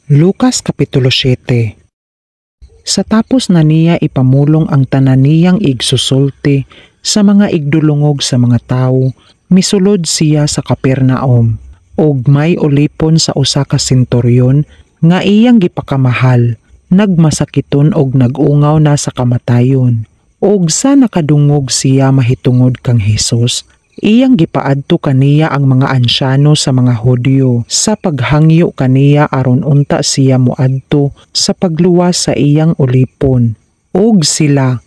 Lucas Kapitulo 7. Sa tapos na niya ipamulong ang tanan niyang igsusulti sa mga igdulungog sa mga tawo, misulod siya sa Capernaum. Og may ulipon sa usa ka senturyon nga iyang gipakamahal, nagmasakiton og nag-ungaw na sa kamatayon. Og sa nakadungog siya mahitungod kang Hesus, iyang gipaadto kaniya ang mga ansyano sa mga Hudyo sa paghangyo kaniya aron unta siya moadto sa pagluwas sa iyang ulipon. Og sila,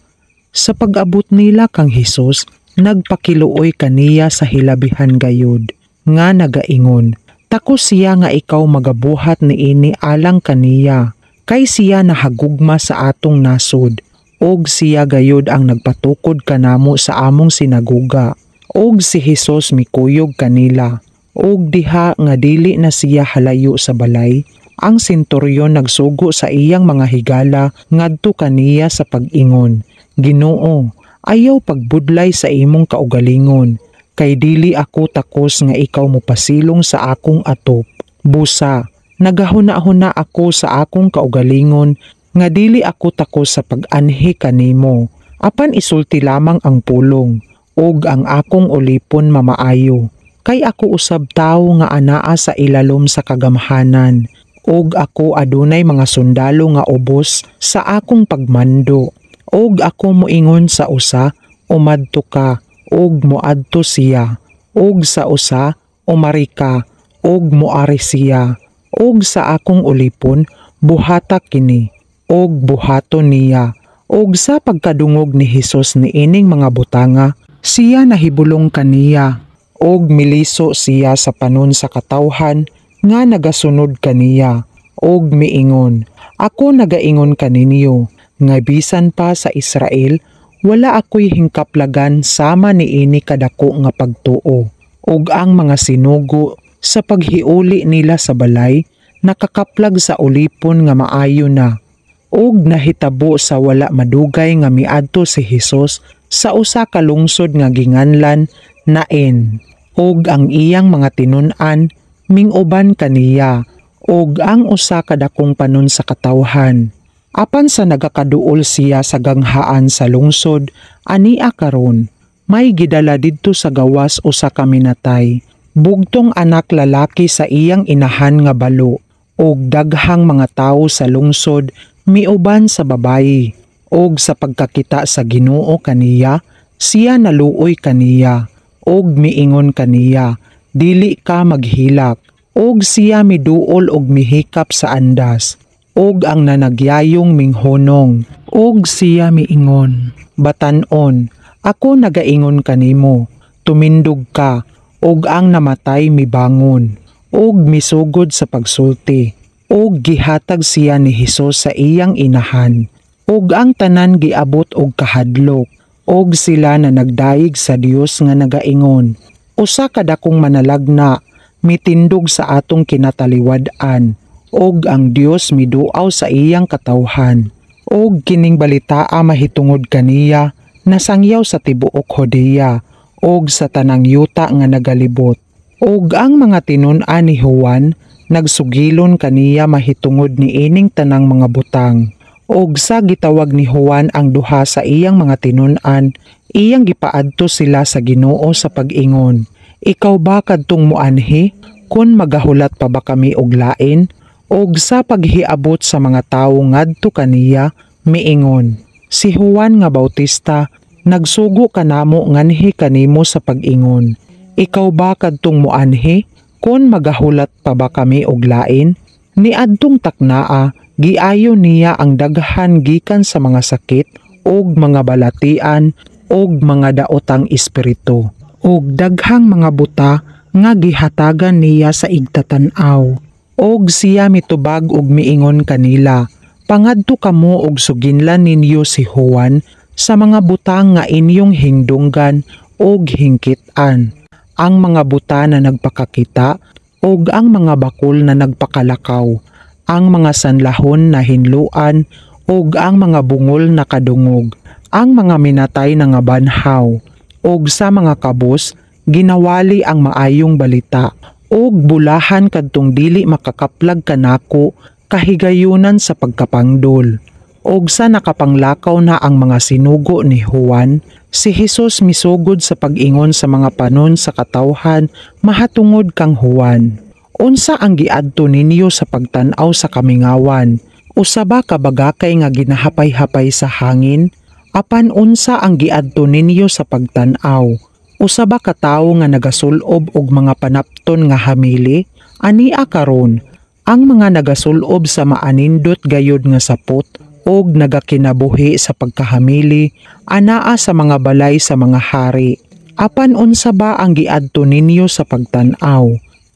sa pag-abot nila kang Hesus, nagpakiluoy kaniya sa hilabihan gayud, nga nagaingon, "Takos siya nga ikaw magabuhat niini alang kaniya, kay siya nahagugma sa atong nasod, og siya gayud ang nagpatukod kanamo sa among sinaguga." Og si Hesus mikuyog kanila. Og diha nga dili na siya halayo sa balay, ang senturyon nagsugo sa iyang mga higala ngadto kaniya sa pag-ingon, "Ginoo, ayaw pagbudlay sa imong kaugalingon, kay dili ako takos nga ikaw mopasilong sa akong atop. Busa, nagahuna-huna ako sa akong kaugalingon nga dili ako takos sa pag-anhi kanimo. Apan isulti lamang ang pulong, ug ang akong ulipon mamaayo. Kay ako usab tawo nga anaa sa ilalom sa kagamhanan, ug ako adunay mga sundalo nga ubos sa akong pagmando. Ug ako moingon sa usa, 'Umadto ka,' ug moadto siya. Ug sa usa, 'Umari ka,' ug moari siya. Ug sa akong ulipon, 'Buhata kini,' ug buhaton niya." Og sa pagkadungog ni Hesus niining mga butanga, siya nahibulong kaniya, ug miliso siya sa panon sa katawhan nga nagasunod kaniya, ug miingon, "Ako nagaingon kaninyo nga bisan pa sa Israel wala ako'y hingkaplagan sama niini kadako nga pagtuo." Ug ang mga sinugo, sa paghiuli nila sa balay, nakakaplag sa ulipon nga maayo na. Ug nahitabo sa wala madugay nga miadto si Hesus sa usa ka lungsod nga ginganlan Nain. Ug ang iyang mga tinun-an minguban kaniya ug ang usa ka dakong panon sa katawhan. Apan sa nagakaduol siya sa ganghaan sa lungsod, ania karon, may gidala didto sa gawas usa ka minatay, bugtong anak lalaki sa iyang inahan nga balo, ug daghang mga tawo sa lungsod miuban sa babayi. Og sa pagkakita sa Ginoo kaniya, siya naluoy kaniya, ug miingon kaniya, "Dili ka maghilak." Og siya miduol og mihikap sa andas, ug ang nanagyayong minghunong, ug siya miingon, "Batan-on, ako nagaingon kanimo, tumindog ka." Ug ang namatay mibangon, ug misugod sa pagsulti, ug gihatag siya ni Hesus sa iyang inahan. Ug ang tanan giabot og kahadlok, ug sila na nagdayeg sa Dios nga nagaingon, "Usa ka dakong manalagna mitindog sa atong kinataliwad-an, ug ang Dios miduaw sa iyang katawhan." Og kining balitaa mahitungod kaniya nasangyaw sa tibuok Judea ug sa tanang yuta nga nagalibot. Ug ang mga tinun-an ni Juan nagsugilon kaniya mahitungod niining tanang mga butang. Og sa gitawag ni Juan ang duha sa iyang mga tinun-an, iyang gipaadto sila sa Ginoo sa pag-ingon, "Ikaw ba kadtong muanhi, kon magahulat pa ba kami og lain?" Og sa paghiabot sa mga tawo ngadto kaniya, miingon, "Si Juan nga Bautista nagsugo kanamo nganhi kanimo sa pag-ingon, 'Ikaw ba kadtong muanhi, kon magahulat pa ba kami og lain?'" Niadtong taknaa, giayo niya ang daghan gikan sa mga sakit ug mga balatian ug mga daotang espiritu, ug daghang mga buta nga gihatagan niya sa igtatan-aw. Og siya mitubag ug miingon kanila, "Pangadto kamo og suginlan ninyo si Juan sa mga butang nga inyong hingdunggan ug hingkit-an: ang mga buta na nagpakakita ug ang mga bakul na nagpakalakaw, ang mga sanlahon na hinluan ug ang mga bungol na kadungog, ang mga minatay na nga banhaw, ug sa mga kabos ginawali ang maayong balita. Ug bulahan kadtong dili makakaplag kanako Kahigayunan sa pagkapangdol. Og sa nakapanglakaw na ang mga sinugo ni Juan, si Jesus misugod sa pag-ingon sa mga panon sa katawhan mahatungod kang Juan. "Unsa ang giadto ninyo sa pagtan-aw sa kamingawan? Usa ba ka bagakay nga ginahapay-hapay sa hangin? Apan unsa ang giadto ninyo sa pagtan-aw? Usa ba ka tawo nga nagasulob og mga panapton nga hamili? Ania karon, ang mga nagasulob sa maanindot gayud nga sapot og nagakinabuhi sa pagkahamili anaa sa mga balay sa mga hari. Apan unsa ba ang giadto ninyo sa pagtan-aw?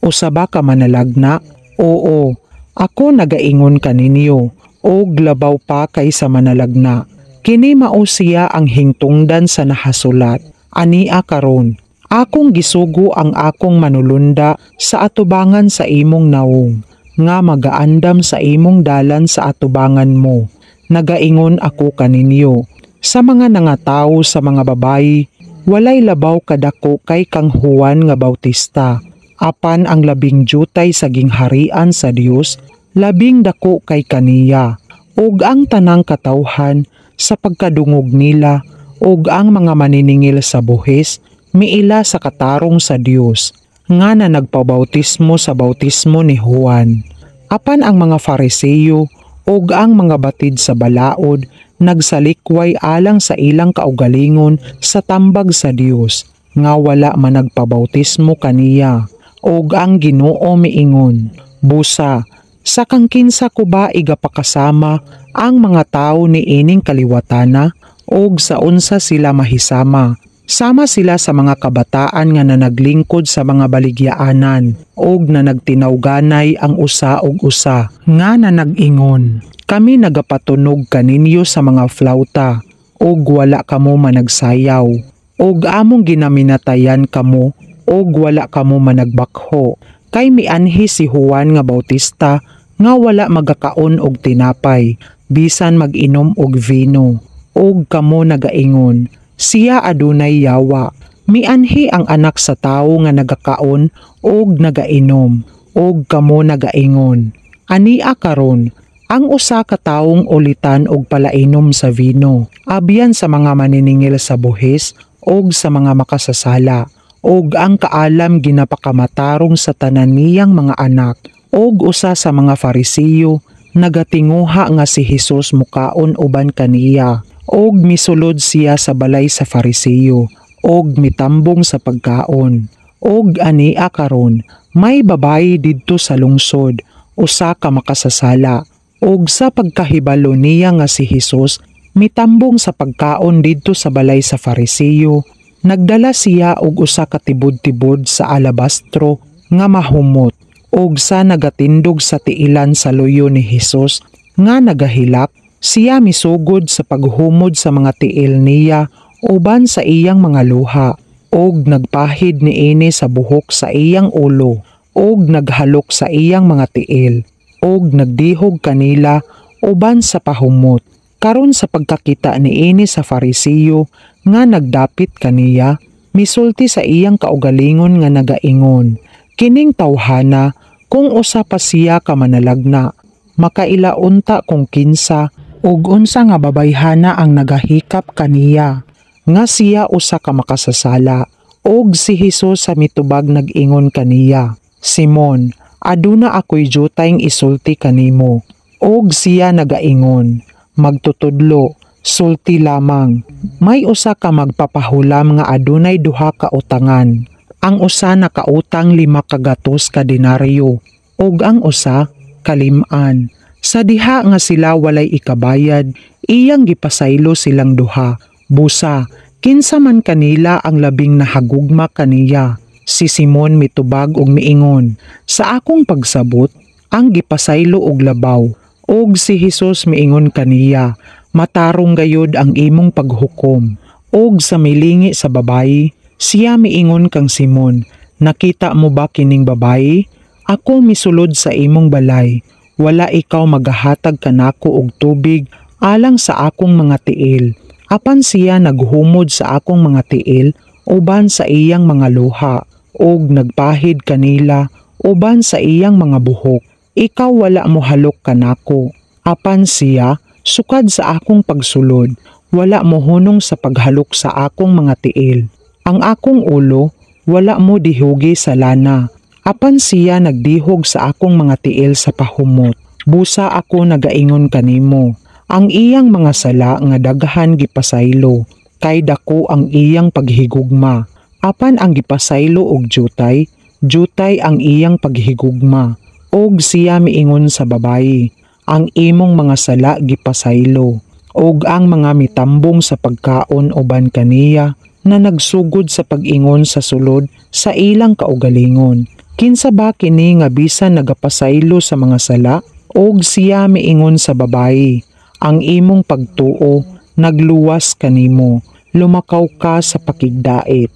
Usa ba ka manalagna? Oo, ako nagaingon kaninyo, og labaw pa kaysa manalagna. Kini mao siya ang hingtungdan sa nahasulat: 'Ania karon, akong gisugo ang akong manulunda sa atubangan sa imong nawong, nga magaandam sa imong dalan sa atubangan mo.' Nagaingon ako kaninyo, sa mga nangatawo sa mga babayi, walay labaw kadako kay kang Juan nga Bautista. Apan ang labing jutay sa gingharian sa Dios, labing dako kay kaniya." Og ang tanang katawhan sa pagkadungog nila ug ang mga maniningil sa buhis miila sa katarong sa Dios nga na nagpabautismo sa bautismo ni Juan. Apan ang mga Fariseo ug ang mga batid sa balaod nagsalikway alang sa ilang kaugalingon sa tambag sa Dios nga wala man nagpabautismo kaniya. Og ang Ginoo miingon, "Busa, sa kang kinsa ko ba igapakasama ang mga tawo ni ining kaliwatana og sa unsa sila mahisama? Sama sila sa mga kabataan nga nanaglingkod sa mga baligyaanan og na nagtinawganay ang usa og usa nga nanag-ingon, 'Kami nagapatunog kaninyo sa mga flauta og wala kamo managsayaw, og among ginaminatayan kamo og wala kamo managbakho.' Kay mianhi si Juan nga Bautista nga wala magakaon og tinapay bisan mag-inom og vino, og kamo nagaingon, 'Siya adunay yawa.' Mianhi ang Anak sa Tawo nga nagakaon og nagainom, og kamo nagaingon, 'Ania karon ang usa ka tawong ulitan og palainom sa vino, abyan sa mga maniningil sa buhis og sa mga makasasala.' Og ang kaalam ginapakamatarong sa tanan niyang mga anak." Og usa sa mga Farisiyo nagatinguha nga si Hesus mukaon uban kaniya, og misulod siya sa balay sa Farisiyo og mitambong sa pagkaon. Og ania karon, may babayi didto sa lungsod, usa ka makasasala. Og sa pagkahibalo niya nga si Hesus mitambong sa pagkaon didto sa balay sa Farisiyo, nagdala siya og usa ka tibod-tibod sa alabastro nga mahumot, og sa nagatindog sa tiilan sa luyo ni Hesus nga nagahilak, siya misugod sa paghumod sa mga tiil niya uban sa iyang mga luha, og nagpahid niini sa buhok sa iyang ulo, og naghalok sa iyang mga tiil, og nagdihog kanila uban sa pahumot. Karon sa pagkakita niini sa Farisiyo nga nagdapit kaniya, misulti sa iyang kaugalingon nga nagaingon, "Kining tawhana, kung usa pa siya ka manalagna, makaila unta kung kinsa ug unsa nga babayhana ang nagahikap kaniya, nga siya usa ka makasasala." Og si Hesus sa mitubag nag-ingon kaniya, "Simon, aduna ako'y jutayng isulti kanimo." Og siya nagaingon, "Magtutudlo, sulti lamang." "May usa ka magpapahulam nga adunay duha ka utangan. Ang usa nakautang 500 ka denaryo ug ang usa kalim-an. Sa diha nga sila walay ikabayad, iyang gipasaylo silang duha. Busa, kinsa man kanila ang labing nahagugma kaniya?" Si Simon mitubag og miingon, "Sa akong pagsabot, ang gipasaylo og labaw." Og si Hesus miingon kaniya, "Matarong gayud ang imong paghukom." Og sa milingi sa babayi, siya miingon kang Simon, "Nakita mo ba kining babayi? Ako misulod sa imong balay. Wala ikaw magahatag kanako og tubig alang sa akong mga tiil. Apan siya naghumod sa akong mga tiil uban sa iyang mga luha ug nagpahid kanila uban sa iyang mga buhok." Ikaw wala mo halok kanako. Apan siya, sukad sa akong pagsulod, wala mo hunong sa paghalok sa akong mga tiil. Ang akong ulo, wala mo dihugi sa lana. Apan siya nagdihog sa akong mga tiil sa pahumot. Busa ako nagaingon kanimo, ang iyang mga sala nga daghan gipasaylo, kay dako ang iyang paghigugma. Apan ang gipasaylo og jutay, jutay ang iyang paghigugma. Og siya miingon sa babayi, "Ang imong mga sala gipasaylo." Og ang mga mitambong sa pagkaon uban kaniya na nagsugod sa pag-ingon sa sulod sa ilang kaugalingon, "Kinsa ba kini nga bisan nagapasaylo sa mga sala?" Og siya miingon sa babayi, "Ang imong pagtuo nagluwas kanimo. Lumakaw ka sa pakigdait."